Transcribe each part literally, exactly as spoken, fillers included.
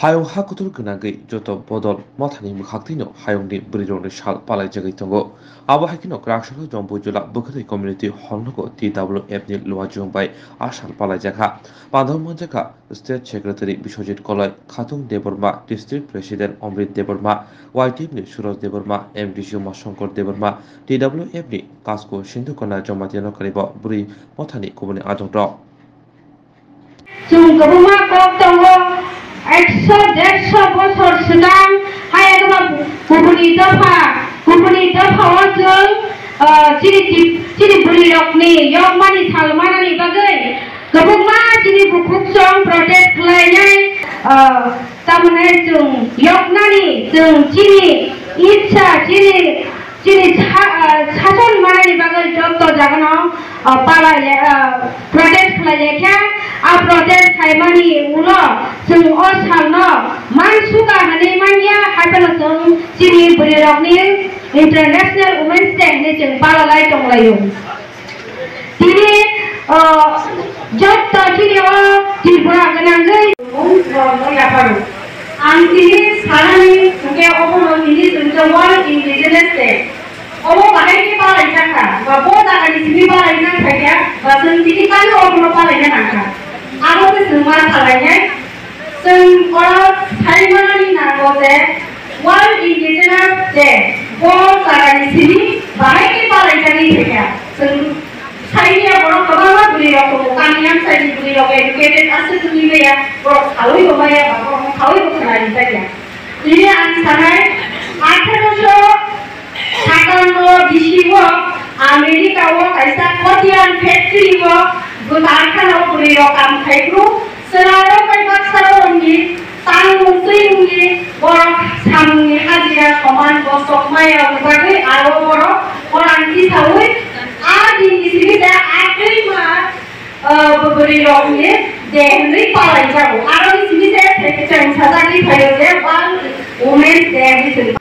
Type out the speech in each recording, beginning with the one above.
Hayung ha kuthur gwnangwi joto bodol mothani mwkhaktwino hayungni bwrwirokni sal palaijagwi tongo. Abo hai kheno Kwraksalo Jompuijula Bwkhwnwi Community Hall nogo T W F ni luajwng bai a sal palaijak kha. Pandao manjak kha State Secretary Biswajit Koloi, Khatung Debbarma, District President Omrit Debbarma, Y T F ni Suraj Debbarma, M D C Umashankar Debbarma, T W F ni Kasko Sindhu Kona Jamatia no karibo bwrwi mothani kubuni adongrok. Chwng kwbangma kok tongo, ekso derso bosor swkang hai eba kubuni dopha, kubuni dopha o chwng, ah, chini tip-, chini bwrwi rokni yokmani sal manani bagwi kwbangma chini bukhuk chwng protest khlainai, ah, tamoni chwng yoknani chwng chini itsa, chini Chini sa-, ah, sason manani bagwi joto jagano, ah, palai le-, ah, protest khlai lekha. A protest khaimani ulo chwng o salno mansuka hwnwi manya, hai phano chwng chini bwrwirokni International Women's Day hwnwi chwng palalai tonglaio. Tini, o, jotto chini o Tripura gwnangwi. Ang tini sanani hwnkhe obono tini chwngkhe World Indigenous Day. Obo bahai khe palaijak kha, ba bo jagani simi palaijak khaikha, ba chwng tini kami obono palaina nangkha. Abo se chwng ma salainai. Chwng oro saimanani nango je World Indigenous Day, bo jagani simi bahai khe palaijagwi phaikha. Chwng saimanya borok kwbangma bwrwirok tongo, kami amchaini bwrwirok educated aswk wngwi maya, borok saui bo maya, ba borok saui bo khwnani jakya. Tini ang sanai, atharo Sakango bisingo America o kaisa Kotian factory o bwkha karkhana o bwrwi rok kam khai phuru chwla rok bai baksa borok ni tangmung twimung ni borok samung ni hajira soman bosok maya ni bagwi aro borok khorang tisaui a din ni simi da a twima bwrwi rok ni de hwnwi palai jago aro ni simi de cheng sajagwi phaio je World Women's Day hwnwi.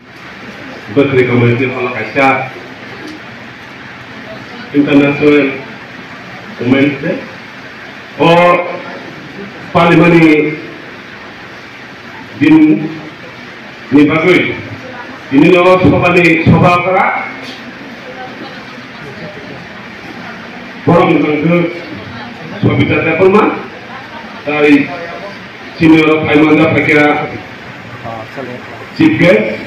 Bwkhwnwi community hall o kaisa International Women's Day. O palimani din ni bagwi tini no sobani soba kora borok ni tongthok Sobita Debbarma tai chini oro phaimanja phaikha chief guest.